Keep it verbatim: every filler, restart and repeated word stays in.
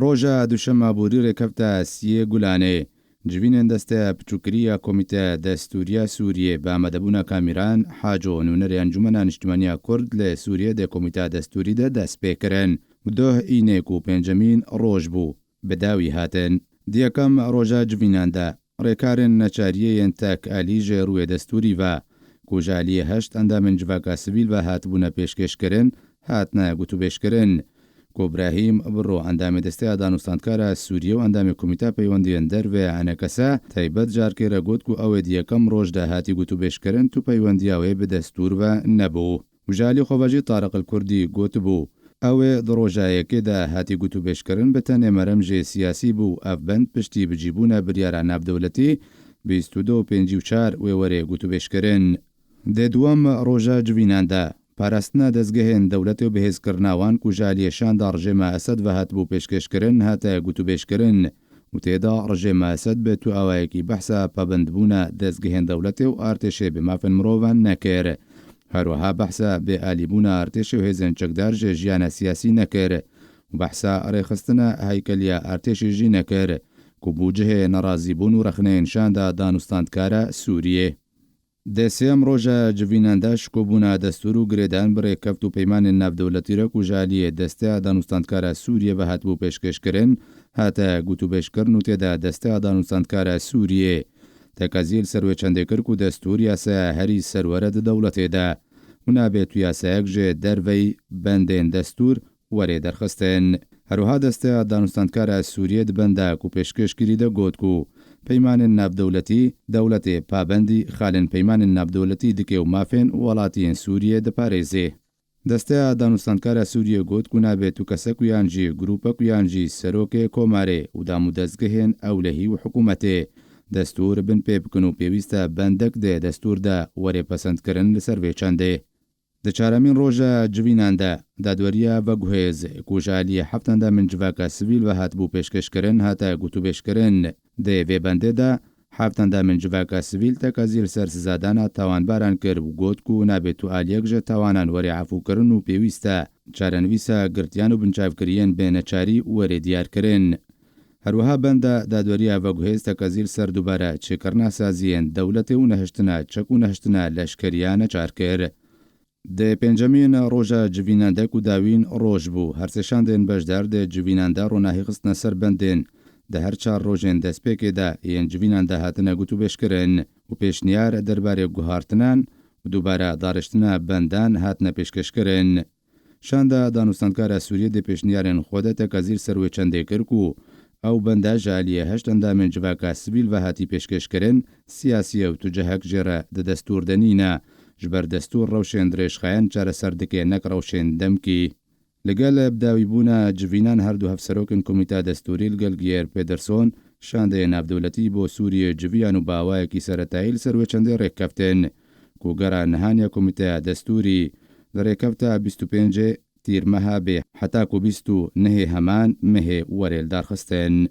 Roja duşema borî rêkefta siyê Gulanê, civînên desteya piçûkirî ya Komîteya Destûrî ya Sûriyê bi amadebûna Kamîran Haco, nûnerê Encûmena Niştimaniya Kurd li Sûriyê di Komîteya Destûrî de dest pê kirin. Duh înê ku pêncemîn roj bû, bi dawî hatin. Di yekem roja civînan de, rêkarên neçariyê yên tek alî ji rûyê destûrî ve, ku ji aliyê heşt endamên civaka sivîl ve hatibûne pêşkêşkirin, hatine gotûbêjkirin. Ku Brahîm Biro, endamê Desteya Danûstandkara Sûriyê û endamê Komîta Peywendiyên Derve ya E N K S, taybet carkê re got ku ew ê di yekem roj de hatî gotûbêjkirin, tu peywendiya wê bi destûr ve nebû. Û ji alî xwe ve jî Tariq El Kurdî gotibû, ew ê di roja yekê de hatî gotûbêjkirin, bi tenê meremjê siyasî bû. Ev bend piştî bicîbûna biryara navdewletî bîst û du û pêncî û çar wê were gotûbêjkirin. Di duwem roja civînan de, parastina dezgehên dewletê û bihêzkirina wan ku ji aliyê şanda rejêma Esed ve hatibû pêşkêşkirin, hate gotûbêjkirin û tê de rejêma Esed bi tu awayekî behsa pabendbûna dezgehên dewletê û artêşê bi mafên mirovan nekir. Her wiha behsa bêalîbûna artêşê û hêzên çekdar ji jiyana siyasî nekir û behsa rêxistina heykeliya artêşê jî nekir, ku bû cihê nerazîbûn û rexneyên şanda danûstandkara Sûriyê. Di sêyem roja civînan de şikobûna destûr û girêdan bi rêkeft û peymanên navdewletî re ku ji aliyê Desteya Danûstandkara Sûriyê ve hatibû pêşkêşkirin, hate gotûbêjkirin û tê de Desteya Danûstandkara Sûriyê tekaziyê li ser wê çendê kir ku destûr yasaya herî serwere di dewletê de û nabe tu yasayek ji derveyî bendên destûr were derxistin. Herwiha Desteya Danûstandkara Sûriyê di benda ku pêşkêş kirî de got ku peymanên navdewletî, dewletê pabendî xalên peymanên navdewletî dike û mafên welatiyên Sûriyê diparêze. Desteya Danûstandkara Sûriyê got ku nabe tu kesek û yan jî grûpek û yan jî serokê komarê û dam û dezgehên ewlehî û hikûmetê destûr bin pê bikin û pêwîst e bendek di destûr de were pesendkirin li ser vê çendê. Di çaremîn roja civînan de, dadweriya veguhêz ku ji aliyê heft endamên civaka sivîl ve hatibû pêşkêşkirin, hate gotûbêjkirin. Di vê bendê de, heft endamên civaka sivîl tekazî li ser sizadana tawanbaran kir û got ku nabe tu aliyek ji tawanan were efûkirin û pêwîst e çarenivîsa girtiyan û binçavkiriyên bê neçarî were diyarkirin. Herwiha benda dadweriya veguhêz tekazî li ser dubare çêkirina saziyên dewletê û nehiştina çek û nehiştina leşkeriya neçar kir. Di pêncemîn roja civînan de ku dawîn roj bû, her sê şandên beşdar di civînan de ronahî xistine ser bendên di her çar rojên destpêkê de yên civînan de hatine gotûbêjkirin û pêşniyar derbarê guhartinan û dubare dariştina bendan hatine pêşkêşkirin. Şanda Danûstandkara Sûriyê di pêşniyarên xwe de tekazî li ser wê çendê kir ku ew benda ji aliyê heşt endamên civaka sivîl ve hatî pêşkêşkirin, siyasî ye û tu cihek jê re di destûr de nîne. Ji ber destûr rewşên dirêjxayan çareser dike, nek rewşên demkî. Li gel bidawîbûna civînan, her du hevserokên Komîta Destûrî li gel Geir Pederson, şandeyê navdewletî bo Sûriyê civiyan û bi awayekî seretayî li ser wê çendê rêk keftin, ku gera nihan ya Komîteya Destûrî li rêkefta bîst û pêncê Tîrmeha bê heta ku bîst û nehê heman mehê were lidarxistin.